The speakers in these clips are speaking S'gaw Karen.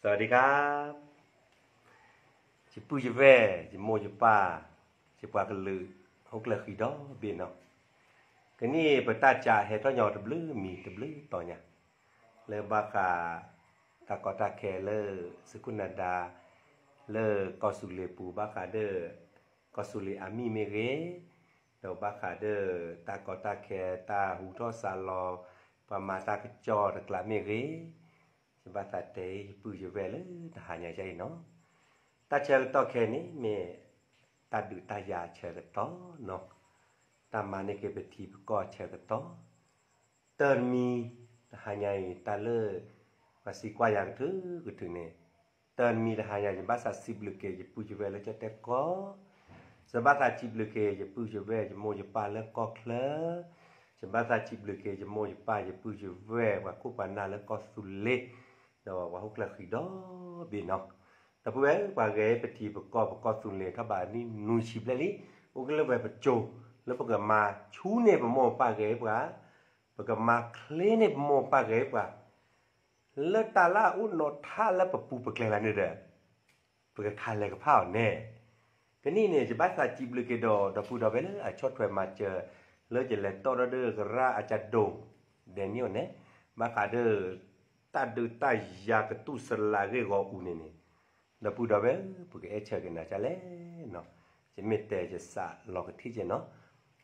สวัสดีครับ ယပုၢ်ယဝဲၢ် ယမိၢ်ယပၢ် ယပှၤကလုာ် ဟီၣ်ခိၣ်ချၢဃံဒီဘ့ၣ်နီၤ, ကနံၣ်ပတၢ်ကးဟဲထီၣ်ညီတဘျုးမံၤတဘျုးတီၤညါ, လၢဘၣ်ဃး တၢ်ကီတၢ်ခဲလၢ သုးခိၣ်နၤဒါ လၢကီၢ်သူလ့ၤပူၤ ဘၣ်ဃးဒီး ကီၢ်သူလ့ၤအမံၤမ့ၢ်ဂ့ၤ, ဒီးဘၣ်ဃးဒီး တၢ်ကီတၢ်ခဲ တၢ်ဟူထီၣ်စးလီၤ ပှၤမၤတၢ်ကစီၣ်တကျးမ့ၢ်ဂ့ၤ, ယဘၣ်သးတဲယပုၢ်ယဝဲၢ်လၢတဟါညါအံၤနီၤ, တၢ်ဆၢကတီၢ်ခဲအံၤန့ၣ်မ့ၢ် တၢ်ဒုးတၢ်ယၤဆၢကတီၢ်နီၤ, တၢ်မၤန့ၢ်က့ၤပထံပကီၢ်ဆၢကတီၢ်, တၢ်တမံၤ တဟါညါအံၤ တၢ်လၢ ပှၤစံးကွၢ်ယၤကထုကထုန့ၣ်, တၢ်တမံၤတဟါညါ ယဘၣ်သးစံးဘျုးက့ၤ ယပုၢ်ယဝဲၢ်လၢကၠီၣ်တဲၣ်ကီၢ်, ယဘၣ်သးစံးဘျုးက့ၤ ယပုၢ်ယဝဲၢ် ယမိၢ်ယပၢ်လၢကီၢ်ချၢ, ယဘၣ်သးစံးဘျုးက့ၤ ယမိၢ်ယပၢ် ယပုၢ်ယဝဲၢ် ပှၤခိၣ်ပှၤနၢ်လၢကီၢ်သူလ့ၤ, ဒီးပှၤဟီၣ်ခိၣ်ချၢဃံဒီဘ့ၣ်နီၤ, ဒီပုၢ်ဝဲၢ် ပှၤဂဲၤပထံပကီၢ် ပကီၢ်သူလ့ၤ ထီၣ်ဘးနံၣ်နွံဆံဘျဲၣ်လံ, အိၣ်ကလၢဝဲပစိၤ လၢပကမၤဆူန့ၢ်ပမိၢ်ပၢ်ဂဲၤပှၤ, ပကမၤချ့န့ၢ်ပမိၢ်ပၢ်ဂဲၤပှၤ, လၢတၢ်လၢအအိၣ်နီၤထးလၢပပူၤပကျဲလၢန့ၣ်ဒီး ပကခးလဲၤကဖးအီၤန့ၣ်, ကနံၣ်န့ၣ် ယဘၣ်သးစံးဘျုးက့ၤဒီး ဒီပုၢ်ဒီဝဲၢ်လၢအဆီၣ်ထွဲမၤစၢၤ လၢယလဲၤတီၣ်ဒီး ကရၣ်အကၠးဒိၣ် ဒဲးနံၣ်အီၤန့ၣ်, ဘၣ်ဃးဒီး တၢ်ဒုးတၢ်ယၤကတူၢ်စလးဂ့ၢ်ဂီၢ်အူန့ၣ်န့ၣ်, ဒီပုၢ်ဒီဝဲၢ် ပကအဲၣ်ဆၢက့ၤနၤဒ်လဲၣ်နီၤ, ယမ့ၢ်တဲယစးလီၤကထံၣ်က့ၤနီၤ,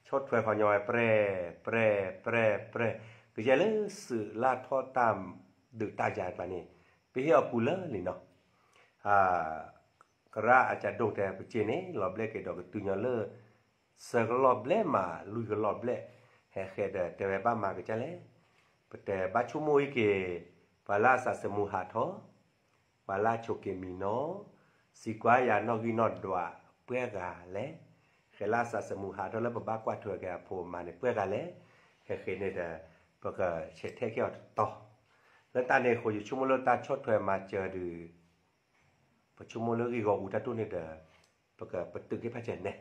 ဆီၣ်ထွဲခီညီဝဲ ပြဲၢ် ပြဲၢ် ပြဲၢ် ပြဲၢ်, ကယဲၢ်လၢသုးလၢထီၣ်တၢ်ဒုးတၢ်ယၤတကျးန့ၣ်, ပဟ့ၣ်အီၤပူၤလၢလံနီၤ, ကရၣ်အကၠးဒိၣ်တဲပစ့န့ၣ် လီၤဘျဲၣ်က့ၤဒီးကတုၤညီလၢ သၢကလီၢ်ဘျဲၣ်မး လွံၢ်ကလီၢ်ဘျဲၣ်, ဟဲဃဲဒီးတဲဝဲဘၣ်မၤကစၢ်လဲၣ်, ပတဲဘၣ်ဆိကမိၣ်အံၤက့ၤ ပှၤလၢအသးသမူဟးထီၣ်, ပှၤလၢအဆိးက့ၤမံၤနီၤ, စံးကွၢ်ယၤနီၣ်ဂံၢ်နီၣ်ဒွးပှဲၤဂၤလဲၣ်, ဃဲလၢအသးသမူဟးထီၣ်လၢပဘၣ်ကွၢ်ထွဲက့ၤအဖိအမါန့ၣ် ပှဲၤဂၤလဲၣ်, ဟဲဃဲန့ၣ်ဒီး ပကဆဲးထဲးက့ၤအီၤတတီၤ, လၢတၢ်န့ၣ်အဃိ ယဆိကမိၣ်လၢတၢ်ဆီၣ်ထွဲမၤစၢၤဒုး ပဆိကမိၣ်လၢဂ့ၢ်ဂီၢ်အူတၢ်ဒိၣ်န့ၣ်ဒီး ပကပတုာ်က့ၤဖးစၢၤနဲၣ်,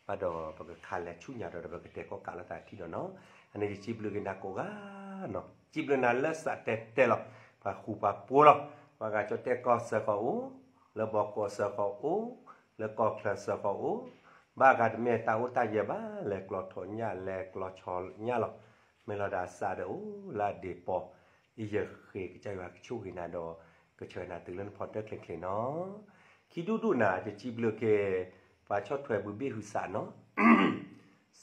ဘၣ်ဒီးပကခးလဲၤဆူညါဒီး ပကတဲကီၢ်ကးလိာ်သးထံဒီးနီၤ, အန့ၣ်ယစံးဘျုးက့ၤနၤကိးဂၤနီၤ, စံးဘျုးနၤလၢသးတဲတဲလီၤ, ပှၤဃူပှၤဖိးလီၤ, ပှၤဂၤကၠီၣ်တဲၣ်ကီၢ်စၢဃီၤအိၣ်, လၢဘီကီၢ်စၢဃီၤအိၣ်, လၢကီၢ်ချၢစၢဃီၤအိၣ်, ဘၣ်ဂၤတမ့ၢ်တၢ်အိၣ်တၢ်ယၢၤဘၣ် လဲၤကျီထီၣ်ညၣ် လဲၤကျီဆီညၣ်လီၤ, မ့ၢ်လီၤဒၣ်စးဒီးအိၣ်လၢအဒ့ပီၤ, ယဃ့ကစၢ်ယွၤကဆိၣ်ဂ့ၤနၤဒီး ကဆှၢနၤတုၤလၢနဖီတၢၣ်ချ့ချ့နီၤ, ခံဒူၣ်ဒူၣ်နၤ ယစံးဘျုးက့ၤ ပှၤဆီၣ်ထွဲဘုဘ့ၣ်ဟုးစးနီၤ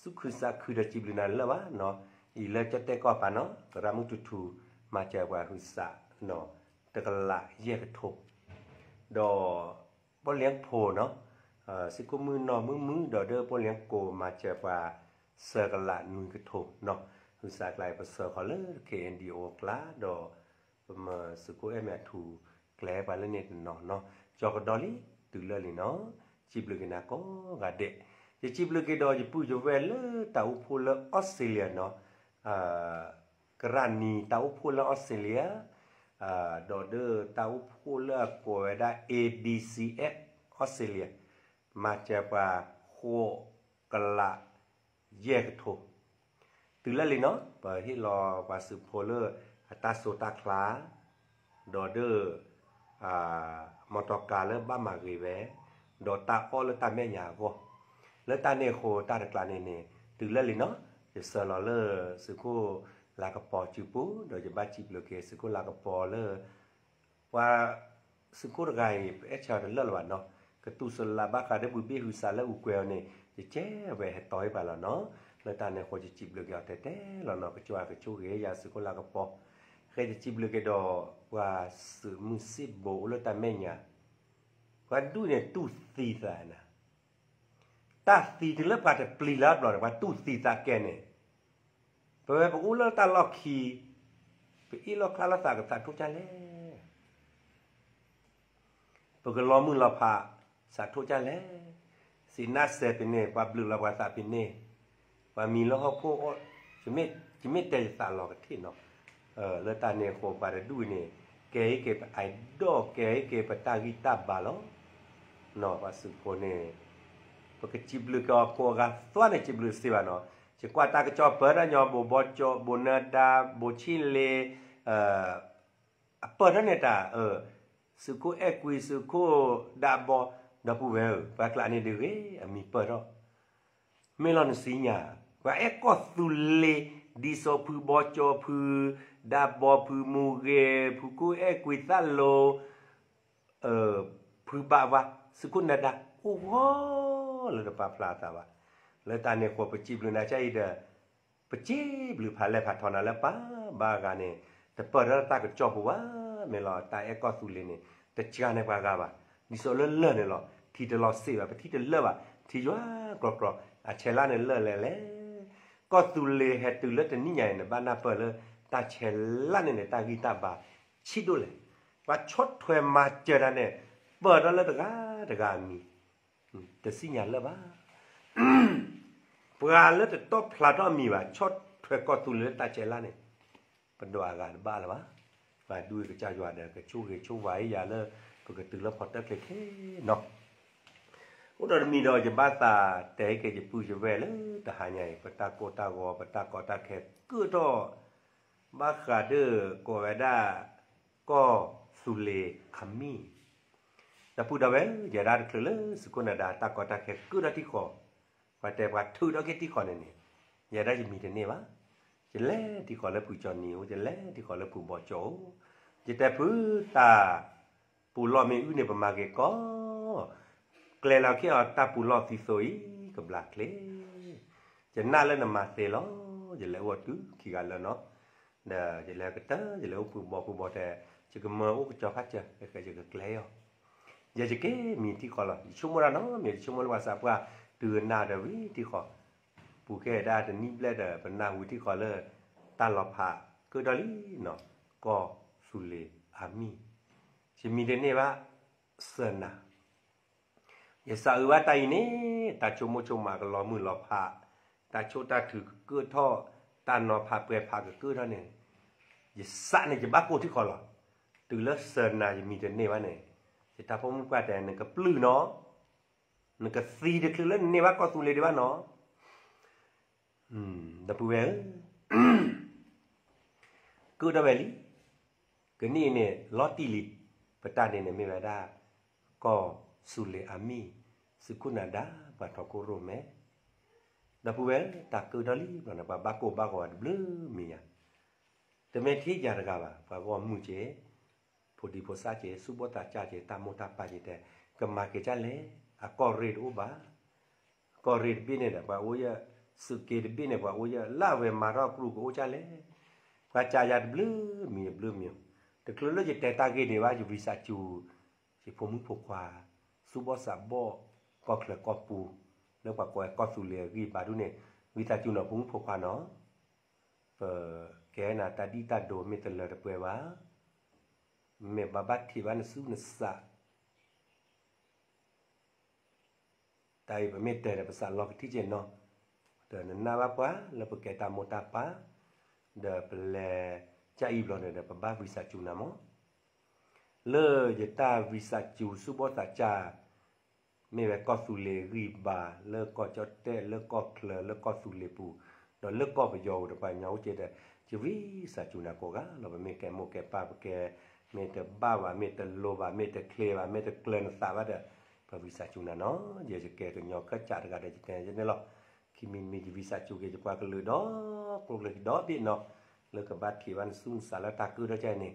သူၣ်ခုသးခုဒီးစံးဘျုးနၤလၢာ်ဘၣ်နီၤ, အံၤလၢကၠီၣ်တဲၣ်ကီၢ်ပၤနီၤ သရၣ်မုၣ်ထူထူ မၤစၢၤပှၤဟုးစးနီၤ, တကလးယဲၢ်ကထိ, ဒီး ပီၣ်လဲၣ်ဖိနီၤ, စ့ၢ်ကီးမုၢ်နီၢ်မုၢ်မုၢ်ဒီးဒီးပီၣ်လဲၣ်ကိးမၤစၢၤပှၤ သၢကလးနွံကထိနီၤ, ဟုးစးကျါအံၤ ပဆှၢဃီၤလၢ ခ့ၣ်အဲၣ်ဒံၣ်အိၣ်အကျါဒီး ပမၢသုးခိၣ်အဲၣ်မ့ၢ်အထူကျဲပှၤလၢန့ၣ်တနီၤနီၤ, ကၠီကဒီလံ တုၤလၢလံနီၤ, စံးဘျုးက့ၤနၤကိးဂၤဒဲး, ယစံးဘျုးက့ၤဒီးယပုၢ်ယဝဲၢ်လၢတၢ်အိၣ်ဖှိၣ်လၢအီစထြ့လယါနီၤ, ကရၣ်နံၤတၢ်အိၣ်ဖှိၣ်လၢအီစထြ့လယါ, ဒီးဒီးတၢ်အိၣ်ဖှိၣ်လၢအကိးဝဲဒၣ် A B C F အီစထြ့လယါ, မၤစၢၤပှၤဃိးကလးယဲၢ်ကထိ တုၤလၢလံနီၤ, ပဟ့ၣ်လီၤပှၤသုးဖိလၢအတၢ်စိတၢ်ချါ, ဒီးဒီး မီတီကါလၢဘၣ်မၤဂ့ၤဝဲ, ဒီးတၢ်အီၣ်လၢတၢ်မဲာ်ညါအဂီၢ်, လၢတၢ်န့ၣ်အဃိတၢ်တကျါန့ၣ်န့ၣ် တုၤလၢလံနီၤ, ယဆှၢလီၤလၢသုးခိၣ်လၤကပီၤစုပူၤ, ဒီးယဘၣ်စံးဘျုးက့ၤသုးခိၣ်လၤကပီၤလၢ ပှၤ သုးခိၣ်တဂၤအံၤ ပအဲၣ်ဆၢအီၤတလၢာ်လၢၤဘၣ်နီၤ, ကတူၢ်စလးဘၣ်ဃးဒီးဘုဘ့ၣ်ဟုးစးလၢအူကွဲၤအီၤန့ၣ် ယကဲဝဲဟဲတီၤဟ့ၣ်ပှၤလီၤနီၤ, လၢတၢ်န့ၣ်အဃိ ယစံးဘျုးက့ၤအီၤတဲတဲလီၤနီၤ, ကစၢ်ယွၤကဆိၣ်ဂ့ၤယၤသုးခိၣ်လၤကပီၤ, ဃဲယစံးဘျုးက့ၤဒီး ပှၤသုးမုၢ်စံၣ်ဘိအိၣ်လၢတၢ်မဲာ်ညါ, ပှၤဒူၣ်န့ၣ်တူၢ်သံသးနၤ တၢ်သံတုၤလၢပှၤတပျံၤလၢအဘျီန့ၣ် ပှၤတူၢ်သံသးကဲန့ၣ်, ပဝဲပအိၣ်လၢတၢ်လီၢ်ခံ, ပအ့ၣ်လိာ်ချါလိာ်သးကသးထိၣ်ကၢ်လဲၣ်, ပကလီၤမုၢ်လီၤဖး သးထိၣ်ကၢ်လဲၣ်, သ့ၣ်နၢ်စဲးဖဲန့ၣ် ပှၤဘျုးလီၤပှၤသးဖဲန့ၣ်, ပှၤမံၤလၢဟီၣ်ခိၣ်, ယမ့ၢ်တဲယသးလီၤကထံၣ်နီၤ, လၢတၢ်န့ၣ်အဃိပှၤတဒူၣ်န့ၣ် ကဲအံၤက့ၤပအဲၣ်ဒိး ကဲအံၤက့ၤပတၢ်ဂံၢ်တၢ်ဘါလီၤ, နီၤ ပှၤသုးဖိန့ၣ် ပကစံးဘျုးက့ၤအီၤကိးဂၤသွါန့ၣ် စံးဘျုးစ့ၢ်ဘၣ်နီၤ, ယကွၢ်တၢ်ကစီၣ်ပၢၢ်ထီၣ်ညီ ဘိးဘီကၠီ ဘိးနၢဒါ ဘိးဆံလ့ၤ အပၢၢ်ထီၣ်န့ၣ်တၢ်, သုးခိၣ်အဲၣ်ကွံ သုးခိၣ်ဒးဘီ, ဒီပုၢ်ဝဲၢ်ဧၢ, ပှၤကျးန့ၣ်ဒုးဂ့ၤအမံၤပၢၢ်ထီၣ်, မ့ၢ်လီၤနစံညါ, ပှၤအဲၣ်ကီၢ်သူလ့ၤ, ဒ်သိးဖုဘီကၠီ ဖုဒးဘီ ဖုမူဂ့ၤ ဖုခိၣ်အဲၣ်ကွံ သၣ်လိၤ ဖုဘၣ်ဝါ သုးခိၣ်နၢၤဒါ အိၣ်ဂီၢ်လၢတပာ်ဖျါအသးဘၣ်. လၢတၢ်န့ၣ်အဃိ ပစံးဘျုးနၤကါအံၤဒီး ပစံးဘျုးဖးလဲၢ်ဖးထီနၤလၢပှၤဘၣ်ဂၤန့ၣ် တပၢၢ်ထီၣ်တၢ်ကစီၣ်ပူၤဘၣ်, မ့ၢ်လီၤတၢ်အဲၣ်ကီၢ်သူလ့ၤန့ၣ် တစှၤန့ၢ်ပှၤဂၤဘၣ်. ဒ်သိးလၢလၢၢ်န့ၣ်လီၤ ထံတလီၤစ့ၢ်ဘၣ် ပထံတလၢၢ်ဘၣ် ထံယွၤကြီကြီ အဆဲးလါန့ၣ်လၢာ်လဲၣ်လဲၣ်. ကီၢ်သူလ့ၤဟဲတုၤလၢတနံၣ်ညါအံၤန့ၣ် ဘၣ်နၢ်ပၢၢ်လၢတၢ်ဆဲးလါန့ၣ်န့ၣ် တၢ်ဂံၢ်တၢ်ဘါ ဆံးဒိၣ်လဲၣ်. ပှၤဆီၣ်ထွဲမၤစၢၤတၢ်န့ၣ် ပၢၢ်ထီၣ်လၢတဂၤတဂၤအမံၤ တစံၣ်ညါလၢၤဘၣ်. ပှၤလၢတတီၣ်ဖျါထီၣ်အမံၤဘၣ် ဆီၣ်ထွဲကီၢ်သူလ့ၤလၢတၢ်ဆဲးလါန့ၣ် ပဒွးအဂၤတဘၣ်လၢၤဘၣ်. ပှၤဒူကစၢ်ယွၤဒီး ကဆိၣ်ဂ့ၤဆိၣ်ဝါယၤလၢ ပကတုၤလၢဖီတၢၣ်ချ့ခဲနီၤ. အိၣ်ဒီးတမံၤဒီး ယဘၣ်သးတဲက့ၤယပုၢ်ယဝဲၢ်လၢတဟါညါအံၤ ပတၢ်ကိၢ်တၢ်ဂီၤ ပတၢ်ကီတၢ်ခဲကၢၣ်ထီၣ် ဘၣ်ဃးဒီးကိးဝဲဒၣ် ကီၢ်သူလ့ၤအမံၤ ဒီပုၢ်ဒီဝဲၢ် ယဲဒၣ်တချုးလၢသုးခိၣ်နၢၤဒါ တၢ်ကီတၢ်ခဲကၢၣ်ထီၣ်ထံဃီ, ပှၤတဲပှၤထုးထီၣ်က့ၤထံဃီန့ၣ်န့ၣ်, ယဲဒၣ်ယမံတန့ၢ်ဘၣ်. ယလဲၤထံဃီလၢဖုကၠီနံၤအိၣ်, ယလဲၤထံဃီလၢဖုဘီကၠီအိၣ်, ယတဲဖုတၢ်ပူၤလီၢ်မ့ၢ်အုၣ်န့ၣ် ပမၤက့ၤကီ, ကျဲလီၤက့ၤအီၤတၢ်ပူၤလီၢ်သံသိအံၤ ကဘျါချ့ ယနာ်လၢနမၤသ့လီၤ. ယလဲၤအိၣ်တုၤခံဂၤလၢာ်နီၤ, ဒီးယလဲၤကတၢၢ် ယလဲၤအိၣ်ဖုဘီဖုဘီတဲ, ယကမၢအိၣ်ကစီၤခါစၢၤ ယကကျဲအီၤ, ယဲယက့ၤမံထံဃီလီၤ. ယဆိကမိၣ်တၢ်နီတမံၤ, ယဆိကမိၣ်လၢပှၤသးပှၢ်တုၤကနၣ်ဒီးဝံၤထံဃီ, ပူၤကဲဒၣ်တနံၣ်ဘျဲၣ်ဒီး ပနၢ်ဟူထံဃီလၢ တၢ်လီၤဖးကၢၣ်ထီၣ်လံနီၤ, ကီၢ်သူလ့ၤအမံၤ, ယမံတန့ၢ်ဘၣ်, စၢၤနၤ ယစးအုးဘၣ်တၢ်အံၤန့ၣ်, တၢ်ဆိကမိၣ်ဆိကမးကလီၤမုၢ်လီၤဖး, တၢ်ဆိၣ်တၢ်ထုးကကၢၣ်ထီၣ်, တၢ်နီၤဖးပှဲၤဖးကကၢၣ်ထီၣ်န့ၣ်, ယစးန့ၣ်ယဘၣ်ကိၢ်ထံဃီလီၤ. တုၤလၢစၢၤနၤယမံတန့ၢ်ဘၣ်န့ၣ်, ယတၢ်ဖိမုၣ်ပှၢ်တဲ နကပျုၢ်နီၤ, နကသံတချုးလၢနန့ၢ်ဘၣ်ကီၢ်သူလ့ၤဒံးဘၣ်နီၤ ဒီပုၢ်ဝဲၢ်ဧၢ, ကၢၣ်ထီၣ်ဝဲလံ, ကနံၣ်အံၤန့ၣ် လီၤတံၢ်လံ, ပတၢ်န့ၣ်န့ၣ်မ့ၢ်ဝဲဒၣ် ကီၢ်သူလ့ၤအမံၤ, သုးခိၣ်နၢၤဒါ ပှၤထီခိၣ်ရိၣ်မဲ, ဒီပုၢ်ဝဲၢ် တၢ်ကၢၣ်ထီၣ်လံဘျီန့ၣ် ပှၤဘၣ်ကိၢ်ဘၣ်ဂီၤတဘျုးမံၤယါ, တမ့ၢ်ထဲယၤတဂၤဘၣ် ပှၤဂီၢ်မုၢ်က့ၤ, ဖိဒံဖိသၣ်က့ၤ သူၣ်ဘီၣ်သးစၢ်က့ၤ တၢ်မိၢ်တၢ်ပၢ်က့ၤတဲ, ကမၤက့ၤဒ်လဲၣ်, အကီၢ်ရ့ၣ်တအိၣ်ဘၣ် ကီၢ်ရ့ၣ်တဘ့ၣ်န့ၣ်ဒီး ပှၤအိၣ်ယၢ်, သုးက့တဘ့ၣ်န့ၣ် ပှၤအိၣ်ယၢ်, လၢအဝဲမၤထီၣ်ကရူၢ်ကအိၣ်ဒ်လဲၣ်, ပှၤကးယၤတဘျုးမံၤတဘျုးမံၤ, တချုးလၢယတဲတၢ်ဂ့ၢ်ဒံးဘၣ် ယဝံသးစူၤ, ယဖိမုၣ်ဖိခွါ, သူၣ်ဘီၣ်သးဘီၣ်, ကီၢ်ချၢကီၢ်ပူၤ, လၢပှၤကိးဝဲကီၢ်သူလ့ၤအဂံၢ်ဘါဒူၣ်န့ၣ်, ဝံသးစူၤနီၤဖိမုၣ်ဖိခွါနီၤ, ပကဲနၤတၢ်ဒ်တၢ်ဒိးမ့ၢ်တလၢတပှဲၤဘၣ်, မ့ၢ်ဘၣ်ဘၣ်ထံးဘၣ်နသူၣ်နသး တၢ်အံၤပမ့ၢ်တဲဒီးပသးလီကထံၣ်က့ၤနီၤ, ဒီးနနာ်ဘၣ်ပှၤလၢပကဲတၢ်မိၢ်တၢ်ပၢ်, ဒီးပလဲၤကအံၤဘျီန့ၣ်ဒီး ပဘၣ်ဝံသးစူၤနၤမး, လၢယတၢ်ဝံသးစူၤသူၣ်ဘီၣ်သးစၢ်, မ့ၢ်ဝဲကီၢ်သူလ့ၤဂံၢ်ဘါ လၢကီၢ်ကၠီၣ်တဲၣ် လၢကီၢ်ချၢ လၢကီၢ်သူလ့ၤပူၤ, ဒီးလၢကီၢ်ပယီၤပူၤတပှၤကညီအိၣ်က့ၤဒီး, ယဝံသးစူၤနၤကိးဂၤလီၤ ပမ့ၢ်ကဲမိၢ်ကဲပၢ် ပကဲ, မ့ၢ်တဘၣ်ဘၣ် မ့ၢ်တလိၤဘၣ် မ့ၢ်တချ့ဘၣ် မ့ၢ်တကျၢၤနသးဘၣ်ဒီး, ပဝံသးစူၤနၤနီၤ, ယကဲကညီကစၢ်တဂၤဒီး ယတဲန့ၣ်လီၤ, ခံမံၤမံၤယဝံသးစူၤက့ၤ ယပှၤကလုာ်ဒီး, ကျိချံဒီဘ့ၣ်နီၤ, လၢကဘၣ်ထံးဘၣ်နသူၣ်နသးလၢတၢ်ကၢၣ်ထီၣ်ကၢ်အံၤန့ၣ်,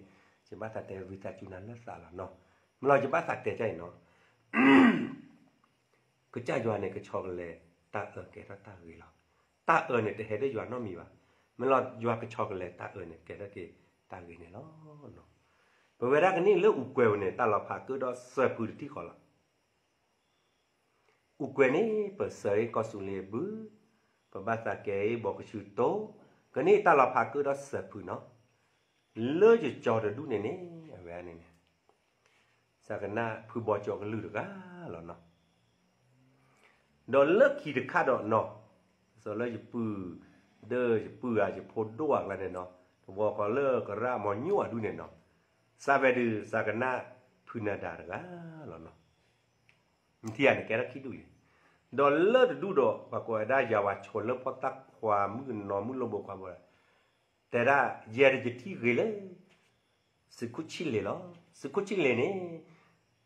ယဘၣ်သးတဲဝံသးစူၤနၤလၢသးလီၤနီၤ, မ့ၢ်လီၤယဘၣ်သးတဲကၢ်အံၤနီၤ ကစၢ်ယွၤန့ၣ် ကဆီတလဲတၢ်အၢကဲထီၣ်တၢ်ဂ့ၤလီၤ. တၢ်အၢန့ၣ် တဟဲဒၣ်ယွၤနီတမံၤဘၣ်. မ့ၢ်လီၤယွၤကဆီတလဲတၢ်အၢန့ၣ် ကဲထီၣ်က့ၤတၢ်ဂ့ၤန့ၣ်လီၤ. ပဝဲဒၣ်ကနံၣ်လၢအူကွဲၤပူၤန့ၣ် တၢ်လီၤဖးကၢၣ်ဒီးစၢၤဖုတထံၣ်ဃီလီၤ. အူကွဲၤန့ၣ် ပစၢၤအ့ၣ်ကီၢ်သူလ့ၤအဘု, ပဘၣ်သးကဲအ့ၣ်ဘီကဆူတိ, ကနံၣ်တၢ်လီၤဖးကၢၣ်ဒီးစၢၤဖုနီၤ. လၢယကၠီတဒူၣ်န့ၣ်န့ၣ် အဝဲန့ၣ်န့ၣ် စးကနၣ်ဖုဘီကၠီကလုၢ်တဂၤလီၤနီၤ. ဒီးလၢခံတခါဒီးနီၤ, စီၤလၢယပုၢ်, ဒီးယပုၢ်ဂၤယဖိဒိၣ်အကျါန့ၣ်နီၤ, တဝီဃီလၢကရၣ်မီၤညိၣ်အဒူၣ်န့ၣ်နီၤ, စးဝဲဒုး စးကနၣ်ဖုနၢၤဒါတဂၤလီၤနီၤ. နထံၣ်ဧါန့ၣ် ကဲထီၣ်ခံဒူၣ်လံ. ဒီးလၢတဒူၣ်ဒီး ပှၤကိးဝဲဒၣ်ယၤဝၤဆိးလၢဖီၣ်သၣ်ခွါမုၣ်ကနီၤမုၣ်လိၣ်ဘိခွါဘိ တဲဒၣ် ယဲဒၣ်ယထံၣ်ဂ့ၤလၢ သုးခိၣ်ဆံၣ်လ့ၤလီၤ. သုးခိၣ်ဆံလ့ၤန့ၣ်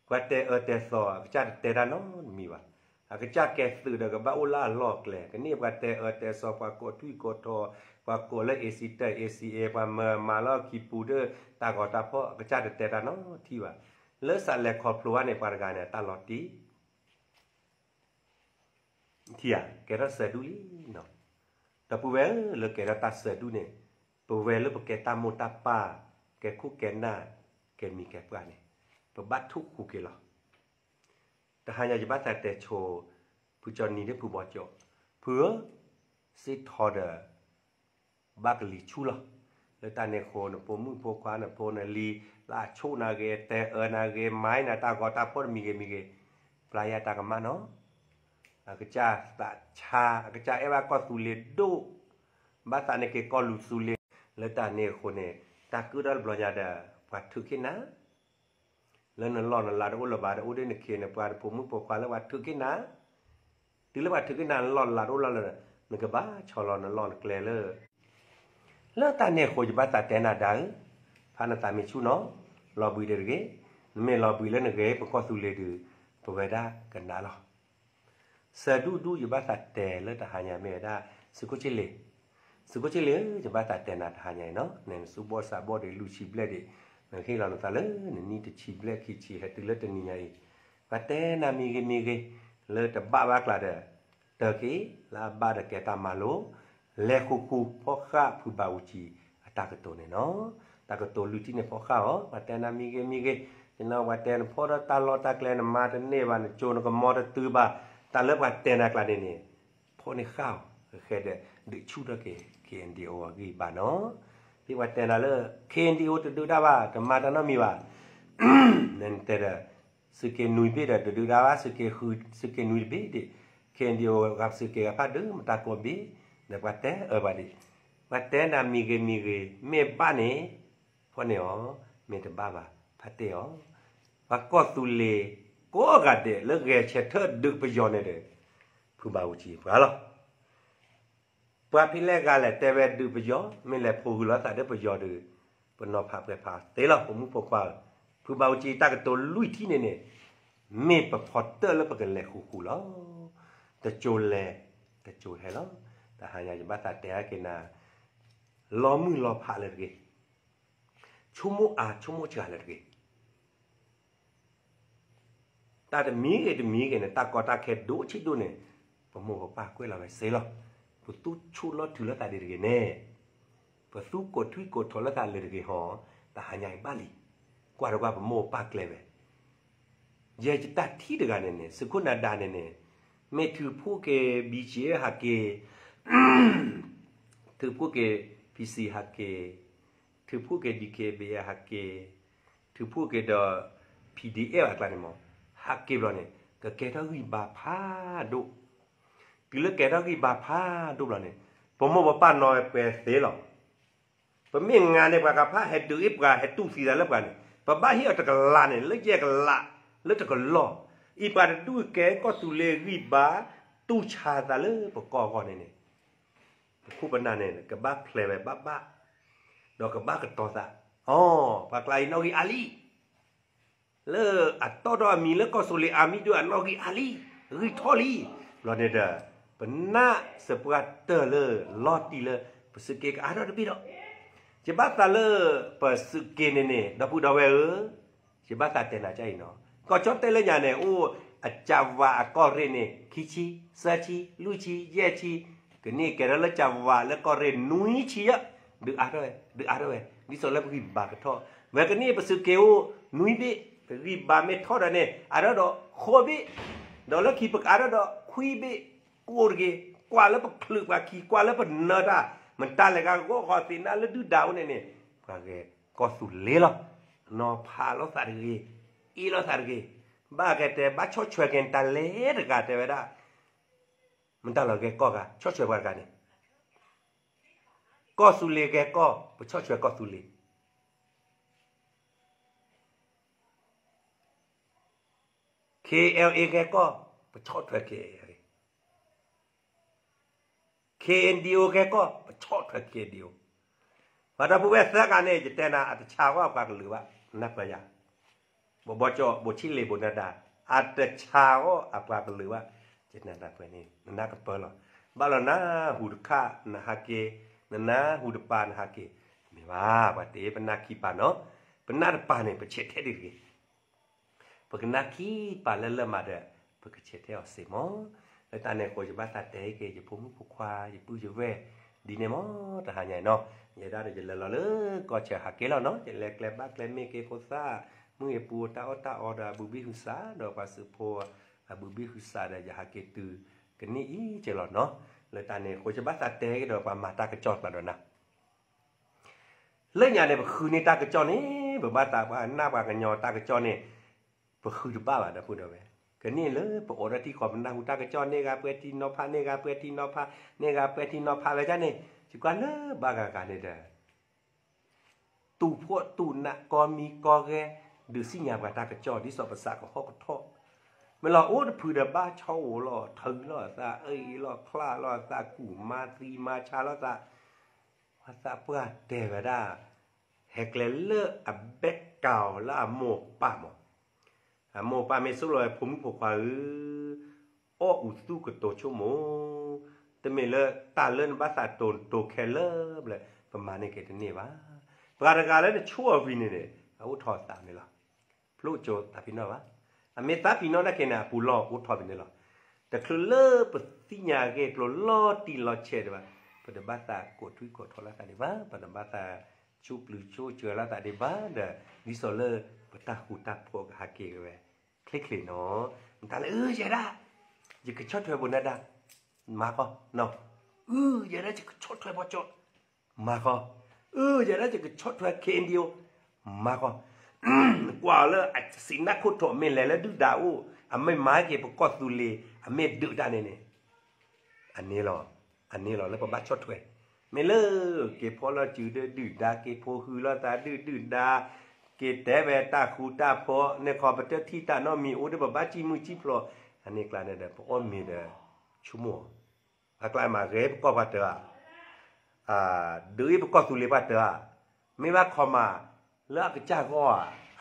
ပှၤတဲအၢတဲသီ အကစၢ်တတဲတၢ်နီတမံၤဘၣ်. အကစၢ်ကဲသုးဒီးကဘၣ်အိၣ်လၢအလီၢ်အကျဲ ကန့ၢ်ပှၤတဲအၢတဲသီ ပှၤကိးထွံၣ်ကိးထိး ပှၤကိးလၢ A C တၢ A C A ပှၤမၤမၤလၢခံပူၤဒီး တၢ်ဂီၤတၢ်ဖီၣ် အကစၢ်တတဲတၢ်နီတထံၣ်ဘၣ်. လၢစးလဲၤခီဖျိဘၣ်န့ၣ် ပှၤတဂၤန့ၣ် အတၢ်လီၤတံၢ် ထံၣ်ဧါ, ကဲထီၣ်စၢၤဒူၣ်လံနီၤ. ဒီပုၢ်ဝဲၢ်ဧၢ, လၢကဲထီၣ်တၢ်စၢၤဒူၣ်န့ၣ် ပဝဲလၢပကဲတၢ်မိၢ်တၢ်ပၢ် ကဲခိၣ်ကဲနၢ် ကဲမံၤကဲပှၢ်န့ၣ် ပဘၣ်ထူၣ်ဃူက့ၤလီၤ. တဟါညါယဘၣ်သးတဲဆိ ဖုကၠီနံၤဒီးဖုဘီကၠီ, ဖုဧၢ, စ့ထီဒီး ဘၣ်ကလံၤဆူၣ်လီၤ. လၢတၢ်န့ၣ်အဃိ နဖိမုၣ်ဖိခွါနဖိနလံၤ လၢအဆိၣ်နၤဂ့ၤ တဲအၢနၤဂ့ၤ မၤနၤတၢ်ဂီၤတၢ်ဖီၣ်တမံၤဂ့ၤမံၤဂ့ၤ, ပျၢ်ယၤတၢ်ကမၣ်နီၤ. အကစၢ်သးဆါ အကစၢ်အဲၣ်ဘၣ်ကီၢ်သူလ့ၤဒိၣ်, ဘၣ်သးန့ၢ်က့ၤကီၢ်လူၤသူလ့ၤ, လၢတၢ်န့ၣ်အဃိန့ၣ် တၢ်ကၢၣ်ဒီတဘျီညါဒီး ပှၤထုးက့ၤနၤ လၢနလီၢ်နလၤတအိၣ်လၢၤဘၣ်ဒီး အိၣ်ဒ်နခ့နပှၤနဖိမုၣ်ဖိခွါလၢပှၤထုးက့ၤနၤ, တုၤလၢပှၤထုးက့ၤနၤ နလီၢ်နလၤတအိၣ်လၢၤလၢၤ နကဘၣ်ဆီလီၤနလီၢ်နကျဲလၢ လၢတၢ်န့ၣ်အဃိ ယဘၣ်သးတဲနၤဒၣ်ဧၢ, ဖးနသးမ့ၢ်ဆူၣ်နီၤ, လီၤဘှံးဒီးတဂ့ၤ, နမ့ၢ်လီၤဘှံးလၢနဂ့ၤ ပကီၢ်သူလ့ၤဒုး ပဝဲဒၣ်ကနၣ်လီၤ. စၢၤဒူၣ်ဒူၣ် ယဘၣ်သးတဲလၢတဟါညါမ့ၢ်ဝဲဒၣ် သုးခိၣ်ဆံလ့ၤ, သုးခိၣ်ဆံလ့ၤဧၢ, ယဘၣ်သးတဲနၤတဟါညါအံၤနီၤ, နနသူၣ်ဘီၣ်သးဘီၣ်ဒီးလွံၢ်ဆံဘျဲၣ်ဒံး, နဟ့ၣ်လီၤနသးလၢနနံၣ်တဆံဘျဲၣ်ခံဆံ ဟဲတုၤလၢတနံၤညါအံၤ, ပှၤတဲနၤမံၤဂ့ၤမံၤဂ့ၤ, လၢတဘၣ်ဘၣ်ကျါဒီး တၢ်က့ၤလၢအဘၣ်ဒီးကဲတၢ်မၤလိ, လဲၤဃူဃူဖီၣ်ဃာ်ဖုဘးအူကၠံအတၢ်ကတိၤန့ၣ်နီၤ, တၢ်ကတိၤလွံၢ်ထံၣ်န့ၣ်ဖီၣ်ဃာ်အီၤ, ပှၤတဲနၤမံၤဂ့ၤမံၤဂ့ၤ, ယနီၤပှၤတဲနဖီၣ်ဒီးတၢ်လီၢ်တၢ်ကျဲ နမၤတန့ၢ်ဘၣ် နကၠိနကမီတတုၤဘၣ်, တၢ်လၢပှၤတဲနၤကျါန့ၣ်န့ၣ် ဖီၣ်န့ၢ်ဃာ်အီၤ, ဃဲဒီးဒုးဆူၣ်ထီၣ်က့ၤ K N D O အဂံၢ်ဘါနီၤ, သ့ပှၤတဲနၤလၢ K N D O တဒုးတၢ်ဘၣ် တမၤတၢ်နီတမံၤဘၣ် နတဲဒီး သုးက့နွံဘ့ၣ်ဒီးတဒုးတၢ်ဘၣ် သုးက့ဃု သုးက့နွံတဘ့ၣ်ဒံး, K N D O ဂၤသုးက့ဂၤဖးဒိၣ်မတၤကိးဘ့ၣ်, ဒီးပှၤတဲအၢပှၤဒံး, ပှၤတဲနၤမံၤဂ့ၤမံၤဂ့ၤ မ့ၢ်ဘၣ်န့ၣ် ဖီၣ်န့ၢ်အီၤ, မ့ၢ်တဘၣ်ဘၣ် ဖးတ့ၢ်အီၤ, ပှၤကီၢ်သူလ့ၤ ကိးဂၤဒဲးလၢဂဲၤဆၢထၢၣ်ဒုးပယီၤန့ၣ်ဒီး ဖုဘးအူကၠံပှၤလီၤ. ပှၤဖဲလဲၣ်ဂၤလဲၣ်တဲဝဲဒုးပယီၤ မ့ၢ်လဲၤဖိးဂုာ်လိာ်သးဒီးပယီၤဒီး ပနီၤဖးပှဲၤဖးသ့လီၤ ပမုၣ်ဖိခွါဧၢ, ဖုဘးအူကၠံတၢ်ကတိၤလွံၢ်ထံၣ်န့ၣ်န့ၣ် မ့ၢ်ပဖီတၢၣ်လၢပကလဲၤဃူဃူလီၤ. တကၠိလဲၤ တကၠိဟဲလီၤ. တဟါညါယဘၣ်သးတဲဟဲက့ၤနၤ လီၤမုၢ်လီၤဖးလၢတဂ့ၤ, ဆိကမိၣ်အါဆိကမိၣ်စှၤလၢတဂ့ၤ တၢ်တမံၤဂ့ၤတမံၤဂ့ၤန့ၣ် တၢ်ကီတၢ်ခဲဒိၣ်ဆံးဒိၣ်န့ၣ် ပမိၢ်ပပၢ်ကွဲးလီၤဝဲစ့လီၤ. ပသူၣ်ဆူၣ်လီၤထုးလိာ်သးဒ်တဂ့ၤန့ၣ်, ပသူၣ်ကိးထွံၣ်ကိးထိးလိာ်သးလၢတဂ့ၤဟီ, တဟါညါအံၤဘၣ်လံ. ကွၢ်တကွၢ်ပမိၢ်ပပၢ်ကျဲဝဲ ယဲယတၢ်ထံၣ်တဂၤန့ၣ်န့ၣ် သုးခိၣ်နၤဒါန့ၣ်န့ၣ် မ့ၢ်ထုးဖှိၣ်က့ၤ B G F ဟးက့ၤ, ထုးဖှိၣ်က့ၤ P C ဟးက့ၤ, ထုးဖှိၣ်က့ၤ D K B A ဟးက့ၤ, ထုးဖှိၣ်က့ၤဒီး P D F အကျါန့ၣ်မး ဟးက့ၤဘျီန့ၣ် ကကဲထီၣ်ဂံၢ်ဘါဖးဒိၣ်. တုၤလၢကဲထီၣ်ဂံၢ်ဘါဖးဒိၣ်ဘျီန့ၣ် ပမိၢ်ပပၢ်နီၤဝဲပှဲၤသ့လီၤ. ပမ့ၢ်ငါန့ၣ် ပှၤကဖးဟဲဒုးအ့ၣ်ပှၤ ဟဲတူၢ်သံသးလၢပှၤန့ၣ် ပဘၣ်ဟ့ၣ်အီၤတကလးန့ၣ် လၢယဲၢ်ကလး လၢတကလီၢ်, အံၤပှၤတဒူၣ်ကဲကီၢ်သူလ့ၤဂံၢ်ဘါ တူၢ်ဆါသးလၢပကီၢ်အဂီၢ်န့ၣ်န့ၣ် ပခိၣ်ပနၢ်န့ၣ် ကဘၣ်ဖျဲးဝဲဘၣ်ဘၣ်, ဒီးကဘၣ်ကတီၤသး, အိ, ပှၤကျါအံၤနီၣ်ဂံၢ်အါလံ လၢအတီၢ်ထီၣ်အမံၤလၢကီၢ်သူလ့ၤအါမံၤဒုးအနီၣ်ဂံၢ်အါလံ, ဂံၢ်ထီၣ်လံ, ဘျီန့ၣ်ဒီး ပနၢ်စပှၢ်တၢၢ်လၢလီၤတံၢ်လၢ ပသုးက့ကအါထီၣ်တဘ့ၣ်ဒီး, ယဘၣ်သးလၢပသုးက့န့ၣ်န့ၣ် ဒီပုၢ်ဒီဝဲၢ်ဧၢ, ယဘၣ်သးတဲနၤကအံၤနီၤ, ကီၢ်ကၠီၣ်တဲၣ်လၢညါန့ၣ် အိၣ်အကၢ်ဝးအကီၢ်ရ့ၣ်န့ၣ် ခံဆံ, သၢဆံ, လွံၢ်ဆံ, ယဲၢ်ဆံ, ကန့ၢ်ကဲထီၣ်လၢကၢ်ဝးလၢကီၢ်ရ့ၣ်နွံဆံယဲၢ်, ဒုးအါထီၣ်ဝဲ, ဒုးအါထီၣ်ဝဲ, ဒ်သိးလၢပဂံၢ်ဘါကထီၣ်, ဝဲကန့ၢ်ပသုးက့အိၣ်နွံဘ့ၣ်, ပဂံၢ်ဘါမ့ၢ်ထီၣ်ဒီးန့ၣ် အါထီၣ်ဒီးဃိးဘ့ၣ်, ဒီးလၢခံပကအါထီၣ်ဒီးခွံဘ့ၣ်, ကိးတဂ့ၤ, ကွၢ်လၢပချုးပှၤခံ, ကွၢ်လၢပနၢၤတၢ်, မတၤလဲၣ်ဂၤဂီၢ်ဃီသ့ၣ်နၢ်လၢဒုၣ်ဒါအိၣ်န့ၣ်န့ၣ်, ပှၤဂဲၤကီၢ်သူလ့ၤလီၤ, နီၤဖးလိာ်သးတဂ့ၤ, အ့ၣ်လိာ်သးတဂ့ၤ, ဘၣ်ကဲတဲ ဘၣ်ဆီၣ်ထွဲက့ၤတၢ်လဲၤတဂၤတဲဝဲဒၣ် မတၤလီၤဂဲၤကီၢ်ဂၤ ဆီၣ်ထွဲပှၤတဂၤန့ၣ်, ကီၢ်သူလ့ၤဂဲၤကီၢ် ပဆီၣ်ထွဲကီၢ်သူလ့ၤ, K L A ဂဲၤကီၢ် ပဆီၣ်ထွဲ K L A, K N D O ဂဲၤကီၢ် ပဆီၣ်ထွဲ K N D O, ပှၤဒီပုၢ်ဝဲၢ်သၢဂၤန့ၣ် ယတဲနၤအတဆါဝဲပှၤကလုာ်ဘၣ် နၢ်ပၢၢ်ယၤ ဘိၣ်ဘီကၠီၣ် ဘိၣ်ဆံလ့ၣ် ဘိၣ်နၤဒါ အတဆါအီၣ်အပှၤကလုာ်ဘၣ်, ယနၤတၢ်ပှဲၤန့ၣ် နနၢ်ကပၢလီၤ. ဘၣ်လီၤနၢ်ဟူတခါ နဟးက့ၤ, နနၢ်ဟူတပၤ နဟးက့ၤ, မ့ၢ်ဘၣ် ပှၤတ့ ပနၢ်ခံပၤနီၤ, ပနၢ်တပၤန့ၣ် ပဆဲးထဲဒ်တဂ့ၤ ပကနၢ်ခံပၤလၢလၢမးဒီး ပကဆဲးထဲအီၤစ့ၢ်မး. လၢတၢ်န့ၣ်အဃိ ယဘၣ်သးတဲက့ၤ ယဖိမုၣ်ဖိခွါ ယပုၢ်ယဝဲၢ် ဒ်န့ၣ်မး တဟါညါအံၤနီၤ, ယဲဒၣ်ဒီးယလဲၤလီၤလၢကီၢ်ဆၢဟးက့ၤလီၤနီၤ, ယလဲၤကျဲဘၣ်ကျဲမ့ၢ်က့ၤဖိသၣ်, မုၢ်အပူၤတၢ်အီၣ်တၢ်အီဒီးအဘုဘံၣ်ဟုစး ဒီးပှၤစုဖိ အဘုဘံၣ်ဟုစးဒီး ယဟးက့ၤတုၤကနံၣ်အံၤက့ၤလီၤနီၤ. လၢတၢ်န့ၣ်အဃိ ယဘၣ်သးတဲက့ၤဒီးပှၤမၤတၢ်ကစီၣ်ကျါဒီးနၤ လၢညါန့ၣ် ပဃုန့ၢ်တၢ်ကစီၣ်န့ၣ် ပဘၣ်သးပှၤနၢ်ပှၤကညီတၢ်ကစီၣ်န့ၣ် ပဃုတဘၣ်ဘၣ်ဒီပုၢ်ဒီဝဲၢ်, ကနံၣ်လၢပအိးထီၣ်ထံကီၢ် ပနၢ်ဟူတၢ်ကစီၣ်န့ၢ်ဂၤပှဲၤထံနီၤဖး န့ၢ်ဂၤပှဲၤထံနီၤဖး န့ၢ်ဂၤပှဲၤထံနီၤဖးဝဲဒၣ်န့ၣ်, ယကွၢ်လၢဘၣ်ဂၤဂၤန့ၣ်ဒီး တူၢ်ဖှီၣ်တူၢ်နးကီမံကီဂဲၤ ဒုးသ့ၣ်ညါပှၤတၢ်ကစီၣ် ဒ်သိးပသးကဟီၣ်ကထီၣ်, မ့ၢ်လီၤအိၣ်တဖုဒီးဘၣ်ဆီအိၣ်လီၤ ထုးလီၤသး အ့ၣ်လီၤချၣ်လီၤသး ကူၣ်မါသံမါဆါလီၤသး ပှၤသးပှၢ်တဲဝဲဒၣ်, ဟဲကျဲလၢအဘဲကၤအီၤလၢအမိၢ်ပၢ်မး, အမိၢ်ပၢ်မ့ၢ်ဆိၣ်လီၤဝဲ ဖိမုၣ်ဖိခွါဧၢ, အီၣ်အူသူၣ်ကတိၤဆိကမိၣ်, တမ့ၢ်လၢတၢ်လၢနဘၣ်သးတိၤတိၤခဲလၢာ်ဘျဲၣ် ပမၤန့ၢ်က့ၤတန့ၢ်ဘၣ်. ပှၤတဂၤလၢနဆိၣ်အီၤဝံၤန့ၣ်န့ၣ် အအိၣ်ထီၣ်သးန့ၣ်လီၤ. ဖျိကၠိသးဖံးနီၣ်ဘၣ်. အမ့ၢ်သးဖံးနီၣ်နာ်က့န့ၣ် အပူၤလီၢ်အိၣ်ထီၣ်ဖဲန့ၣ်လီၤ. တချုးလၢပသ့ၣ်ညါအဂ့ၢ်အကျိၤလီၤတံၢ်လီၤဆဲးဒံးဘၣ်, ပတဘၣ်သးကိးထွံကိးထီၣ်လိာ်သးဒံးဘၣ်, ပတဘၣ်သးဆူၣ်ပျုၤဆူၣ်စၢၤလိာ်သးဒံးဘၣ်ဒီး ဒ်သိးလၢပတၢ်ဃူတၢ်ဖိးကဟးက့ၤက့ၤဝဲ ချ့ချ့နီၤ. မတၤလၢအၢယဲဒၣ်, ယကဆီၣ်ထွဲဘိးနၤဒါ, မၤဃီ, အၢယဲဒၣ်ယကဆီၣ်ထွဲဘီကၠီ မၤဃီ, အၢယဲဒၣ်ယကဆီၣ်ထွဲ ခ့ၣ်အ့ၣ်ဒံၣ်အိၣ်, မၤဃီ, ကွၢ်အီၤလၢအစံးနၢ်ခိၣ်ထီၣ် မ့ၢ်လဲၤလၢဒုၣ်ဒါအိၣ် အမ့ၢ်မၤက့ၤပကီၢ်သူလ့ၤ အမ့ၢ်ဒုးတၢ်န့ၣ်န့ၣ် အန့ၣ်လီၤ, အန့ၣ်လီၤလၢပဘၣ်ဆီၣ်ထွဲ, မ့ၢ်လၢ က့ၤဖီၣ်လီၤစုဒီးဒုၣ်ဒါ က့ၤဖိဃုလိာ်သးဒုၣ်ဒုၣ်ဒါ, က့ၤတဲဝဲတၢ်ဃူတၢ်ဖိးန့ၣ် ခီပတထံၣ်တၢ်နီတမံၤအိၣ်ဒီး ပဘၣ်စံၣ်မုၢ်စံၣ်ဖျိး, အန့ၣ်ကျါန့ၣ်ဒီး ပအီၣ်မ့ၤဒီး ဆိကမိၣ် အကျါမး ဂဲၤပကီၢ်ပှၤတၢၢ်ဧါ, ဒုးပကီၢ်သူလ့ၤပှၤတၢၢ်ဧါ, မ့ၢ်ဘၣ်ခီမး လၢအကစၢ်ဂီၢ်ဧါ,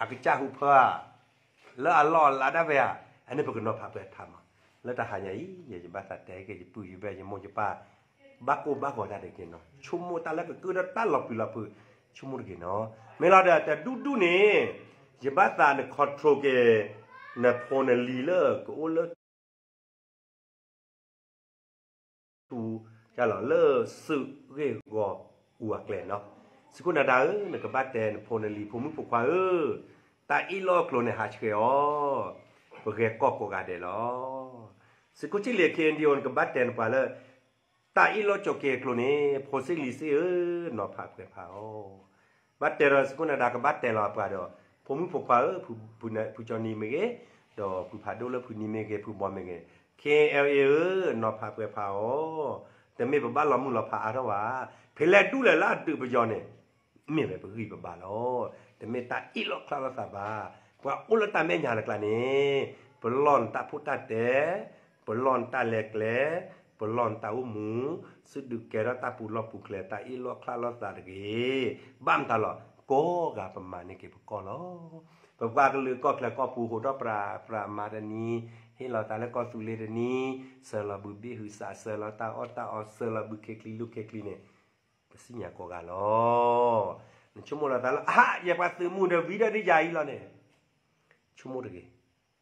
အကစၢ်ဟူးဖၢဧါ, လၢအလီၢ်အလၤဒၣ်ဝဲဧါ, အန့ၣ်ပကနီၤဖးပှဲၤဖးမး, လၢတၢ်ဟါညါအံၤ ယဘၣ်သးတဲက့ၤ ယပုၢ်ယဝဲၢ် ယမိၢ်ယပၢ် ဘၣ်ကိၢ်ဘၣ်ဂီၤတၢ်ဒ်က့ၤနီၤ, ဆိကမိၣ်တၢ်လၢကကၢၢ်ဒီးတၢ်လီၤပျံၤလီၤဖုး, ဆိကမိၣ်တဂ့ၤနီၤ, မ့ၢ်လီၤဒီးတဒူၣ်ဒူၣ်န့ၣ် ယဘၣ်သးန control က့ၤ နဖိနလံၤလၢကအိၣ်လၢ ထူ လၢစုးဂ့ၢ်ဂီၤအူအကျဲနီၤ, စကိးနၤဒါဧၢ, နကဘၣ်တဲနဖိနလံၤ ဖိမုၣ်ဖိခွါဧၢ, တၢ်အ့ၣ်လိာ်အကျိၤန့ၣ် ဟးဆှဲးအီၤ, ပဂဲၤကီၢ်ကိးဂၤဒဲးလီၤ. စကိးဆံးလံာ် ခ့ၣ်အ့ၣ်ဒံၣ်အိၣ် နကဘၣ်တဲနပှၤလၢ တၢ်အ့ၣ်လိာ်ဆိးက့ၤအကျိၤန့ၣ် ဖိဆံးလံာ်စ့ၢ်ဧၢ, နီၤဖးပှဲၤဖးအီၤ ဘၣ်တဲဒီးစကိးနၤဒါ ကဘၣ်တဲလီၤအပှၤဒီး ဖိမုၣ်ဖိခွါဧၢ, ဖုကၠီနံၤမ့ၢ်ဂ့ၤ, ဒီးဖုဖးဒိၣ်လၢဖုနံၤမ့ၢ်ဂ့ၤ, ဖုဘီမ့ၢ်ဂ့ၤ, ခ့ၣ်အ့ၣ်အ့ၣ် ဧၢ, နီၤဖးပှဲၤဖးအီၤ, တမ့ၢ်ပဘၣ်လီၤမုၢ်လီၤဖးအါထီၣ်ဘၣ်, ဖဲလဲၣ်ဒူၣ်လဲၣ်လၢအဒုးပယီၤန့ၣ် မ့ၢ်ဝဲပဂံၢ်ပဘါလီၤ. တမ့ၢ်တၢ်အ့ၣ်လိာ်ချါလိာ်သးဘၣ်. ပှၤအိၣ်လၢတၢ်မဲာ်ညါတကျါန့ၣ် ပလီၢ်နတၢ်ဖိတၢ်တဲ, ပလီၢ်နတၢ်လဲၤကျဲ, ပလီၢ်နတၢ်အိၣ်မူ, စံးဒုးကဲထီၣ်တၢ်ပူၤလီၢ်ပူၤကျဲ တၢ်အ့ၣ်လိာ်ချါလိာ်သးတဂ့ၤ. ဘၣ်မတၤလီၤ. ကိးဂၤပမၤန့ၢ်က့ၤပကီၢ်လီၤ. ပပှၤကလုာ်ကီၢ်ချၢကီၢ်ပူၤ ဟိးထီၣ်ပြးပြးမၤတနံၤ, ဟ့ၣ်လီၤသးလၢကီၢ်သူလ့ၤတနံၤ, စၢၤလီၤဘုးဘ့ၣ်ဟုးစး, စၢၤလီၤတၢ်အီၣ်တၢ်အီ, စၢၤလီၤဘုးခ့ချံလူခ့ချံန့ၣ် ပစံၣ်ညါကိးဂၤလီၤ. နဆိကမိၣ်လီၤသးလၢ အဟါ, ယဲပှၤသုးမုၢ်ဒီးဝံၤဒီးဒ်ယၤအံၤလီၤန့ၣ်, ဆိကမိၣ်တဂ့ၤ.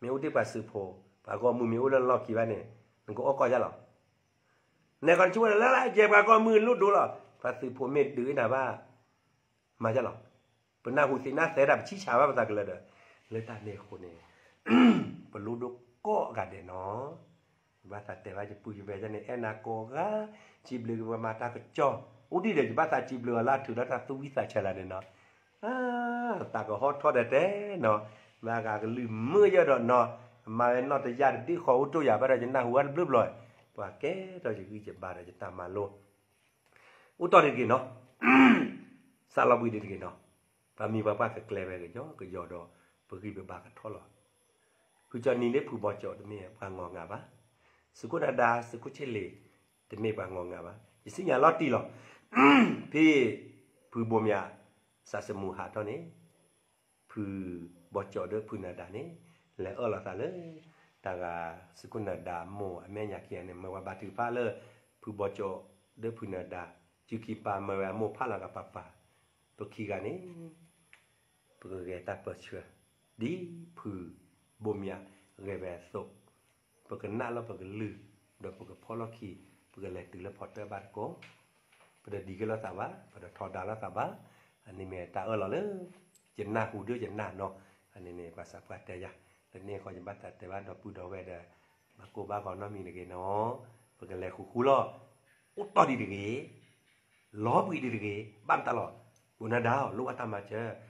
မ့ၢ်အိၣ်ဒံးပှၤသုးဖိ, ပှၤဂီၢ်မုၢ်မ့ၢ်အိၣ်လၢလီၢ်ခံဘၣ်န့ၣ်, နကအီၣ်ကီၢ်ယါလီၤ. နကနဆိကမိၣ်လၢ ယဲပှၤဂီၢ်မုၢ်လိၣ်ဒိလီၤ, ပှၤသုးဖိမ့ၢ်ဒုးနၤဘၣ် မၤယါလီၤ. ပနၢ်ဟူသ့ၣ်နၢ်သဲဒၣ် ပဆံၣ်ဆါဘၣ်ပသးကလၢာ်ဒီး, လၢတၢ်န့ၣ်အဃိန့ၣ် ပလိၣ်ဒိကိးဂၤဒဲးနီၤ. ယဘၣ်သးတဲဘၣ်ယပုၢ်ယဝဲၢ်န့ၣ် အဲၣ်နၤကိးဂၤ, စံးဘျုးက့ၤပှၤမၤတၢ်ကစီၣ်, အိၣ်ဒံးဒီးယဘၣ်သးစံးဘျုးအီၤလၢအထုးဒီးတၢ်သူၣ်ဝံၣ်သးဆၢလၢန့ၣ်နီၤ. သးကဟီထီၣ်တဲတဲနီၤ, မ့ၢ်အဂၤကလုၢ်မုာ်ယဲဒီးနီၤ, အမၤဝဲနီၣ်တယၢ်တဒ့ၣ်ဃီအိၣ်တိၢ်ယၤဘၣ်ဒီး ယနၢ်ဟူဝဲတဘျုးဘျီ, ပှၤကဲထီၣ်ယဂံၢ်ယဘါဒီးယတၢ်မၤလိ အိၣ်တီၢ်တဂ့ၤနီၤ. စးလီၤဘှံးဒံးတဂ့ၤနီၤ. ပှၤမံၤပှၤပှၢ်ကကျဲဝဲကယီကယီဒီး ပဂံၢ်ပဘါကထီၣ်လီၤ. ဖုကၠီနံၤလၢဖုဘီကၠီတမ့ၢ်ပှၤငီၢ်ငါဘၣ်. စကိးနၤဒါ စကိးဆ့လ့ၣ် တမ့ၢ်ပှၤငီၢ်ငါဘၣ်. ယစံၣ်ညါလီၤတံၢ်လီၤ. ဖဲ ဖုဘိမၠး စးစမူဟးထီၣ်န့ၣ် ဖု ဘီကၠီၣ်ဒီးဖုနၢၤဒါန့ၣ် လဲၤအၢၣ်လီၤသးလၢ တၢ်ဂၤသုးခိၣ်နၢၤဒါမိၢ်အမဲာ်ညါခံဂၤန့ၣ် မၢဝဲဘါထုကဖၣ်လၢ ဖုဘီကၠီၣ်ဒီးဖုနၢၤဒါ စုခံပၤမၢဝဲအမိၢ်ဖးလီၤဂာ်ပၤပၤ ပခံဂၤန့ၣ် ပကဂဲၤတၢ်ပၢဆှၢ ဒ်ဖုဘိမၠးဂဲၤဝဲအသိး ပကနၣ်လီၤပကလုၢ် ဒီးပကဖီၣ်လီၢ်ခံ ပကလဲၤတုၤလၢဖီတၢၣ်ဘၣ်တကိး ပတဒံးက့ၤလိာ်သးဘၣ် ပတထီဒါလိာ်သးဘၣ်. အန့ၣ်မ့ၢ်တၢ်အၢၣ်လီၤလၢ ယနၢ်ဟူဒုးယနၢ်နီၤ. အန့ၣ်န့ၣ် ပှၤသးပှၢ်တဲယၤ လၢန့ၣ်ဃီယဘၣ်သးတဲဘၣ်ဒီပုၢ်ဒီဝဲၢ်ဒီး ဘၣ်ကိၢ်ဘၣ်ဂီၤနီတမံၤတဂ့ၤနီၤ. ပကလဲၤဃူဃူလီၤ အိၣ်တီၢ်ဒံးတဂ့ၤ လီၤဘှံးဒံးတဂ့ၤ ဘၣ်မတၤလီၤ. ဘိးနၢၤဒါအီၤ လိၣ်ဘၣ်တၢ်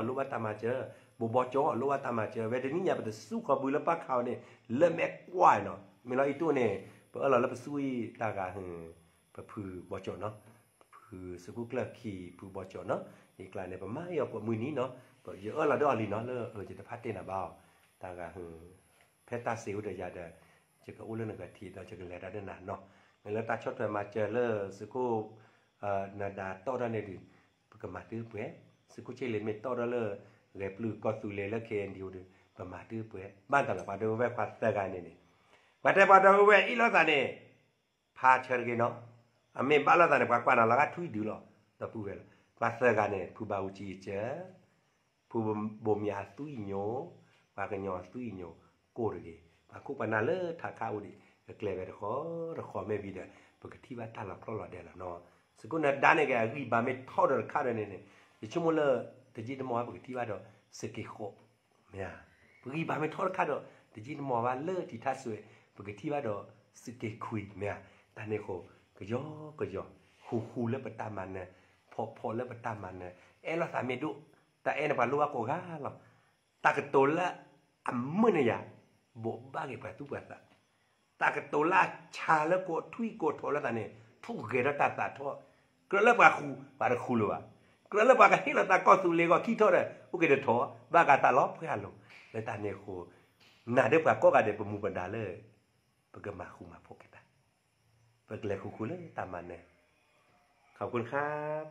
မၤစၢၤ, ဘိးဆံလ့ၤအီၤ လိၣ်ဘၣ်တၢ်မၤစၢၤ, ဘိးဘီကၠီအီၤ လိၣ်ဘၣ်တၢ်မၤစၢၤ, ဝဲတနံၣ်ညါပတစူၢ်ခီဘုလၢပၢ်ခးအီၤန့ၣ် လၢမဲာ်ကွၢ်နီၤ. မ့ၢ်လီၤအံၤတအိၣ်န့ၣ် ပအၢၣ်လီၤလၢပစူၢ်အံၤတၢ်ဂၤ ပဖုဘီကၠီၣ်နီၤ, ပဖုသုးခိၣ်ကျၢၢ်ခံ ဖုဘီကၠီၣ်နီၤ, ယကျါန့ၣ် ပမၤအီၤကိးမုၢ်နံၤနီၤ, ယအၢၣ်လီၤဒီးအီၤလံနီၤ လၢယတဖၣ်တ့ၢ်နၤဘၣ်အီၤ, တၢ်ဂၤ ဖဲတၢ်စံးအိၣ်ဒီးယၤဒီး ယကအိၣ်လၢနဂၤထံးဒီး ယကလဲၤတၢ်ဒီးနၤနီၤ. မ့ၢ်လၢတၢ်ဆီၣ်ထွဲမၤစၢၤလၢသုးခိၣ် နၢၤဒါတီၣ်ထီၣ်န့ၣ်ဒီး ပကမၤတၢ်ပှဲၤ, သုးခိၣ်ဆံလ့ၤမ့ၢ်တီၣ်ထီၣ်လၢ ဂဲၤပျုၢ်ကီၢ်သူလ့ၤလၢ ခ့ၣ်အဲၣ်ယူၣ် ဒီး ပမၤတၢ်ပှဲၤ, ဘၣ်တၢ်လီၤ ပှၤဒိဝဲၢ်ခွါသၢဂၤန့ၣ်န့ၣ်, ပှၤတဲပှၤဒိဝဲၢ်အ့ၣ်လိာ်သးန့ၣ် ဖးဆၢတဂ့ၤနီၤ, အမ့ၢ်ဘၣ်လိာ်သးန့ၣ် ပှၤကွၢ်နၤလီၤဂာ်ထွံၣ်ဒုလီၤ, ဒီပုၢ်ဝဲၢ်လီၤ. ပှၤသၢဂၤန့ၣ် ဖုဘၣ်အူကၠံအစၢၤ ဖုဘိမၠးအသွံၣ်ညိၣ်, ပှၤကညီအသွံၣ်ညိၣ် ကိၢ်တဂ့ၤ, ပှၤခိၣ်ပှၤနၢ်လၢထးခးအိၣ်ဒံး ကကျဲၤဝဲတဃီတဃီမ့ၢ်ဝံၤဒီး ပကထံၣ်ဘၣ်တၢ်လီၤဖျီၣ်လီၤဒဲးလီၤနီၤ. သုးခိၣ်နၢၤဒါန့ၣ်က့ အဂံၢ်ဘါမ့ၢ်ထီၣ်ဒီးတခါဒီးန့ၣ်န့ၣ် ယဆိကမိၣ်လၢ တယံာ်တမီၢ်ဘၣ် ပကထံၣ်ဘၣ်ဒီး စက့ၤဃီး မ့ၢ်ဧါ, ပဂံၢ်ဘါမ့ၢ်ထီၣ်တခါဒီး တယံာ်တမီၢ်ဘၣ်လၢထံထၣ်စွဲ ပကထံၣ်ဘၣ်ဒီး စက့ၤခွံ မ့ၢ်ဧါ. တၢ်န့ၣ်အဃိ ကယီကယီ ဃူဃူလၢပတၢ်မၤနၢၤ, ဖီဖီလၢပတၢ်မၤနၢၤ, အဲၣ်လိာ်သးမ့ၢ်ဒိၣ်, တၢ်အဲၣ်န့ၣ်ပှၤလိၣ်ဘၣ်ကိးဂၤလီၤ. တၢ်ကတိၤလၢအမုာ်န့ၢ်ယၤ ဘိးဘၣ်က့ၤပှၤသူၣ်ပှၤသး တၢ်ကတိၤလၢအဆါလၢကိးထွံၣ်ကိးထိးလိာ်သးန့ၣ် ထိၣ်ဂဲၤထီၣ်တၢ်သးထီၣ်, ကြၢးလၢပှၤဃူ ပှၤတဃူလၢၤဘၣ်, ကြၢးလၢပှၤကဟ့ၣ်လီၤသးကီၢ်သူလ့ၤဂီၢ်ခံထီၣ်ဒီး အိၣ်က့ၤတထီၣ် ဘၣ်ကးသးလီၤပှဲၤအလိၤ, လၢတၢ်န့ၣ်အဃိ နၤဒီးပှၤကိးဂၤဒဲး ပမူပဒါလၢ ပကမၤဃူမၤဖိးက့ၤတၢ်, ပကလဲၤဃူဃူလၢတၢ်မၤနၢၤ, ขอบคุณครับ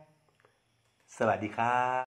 สวัสดีครับ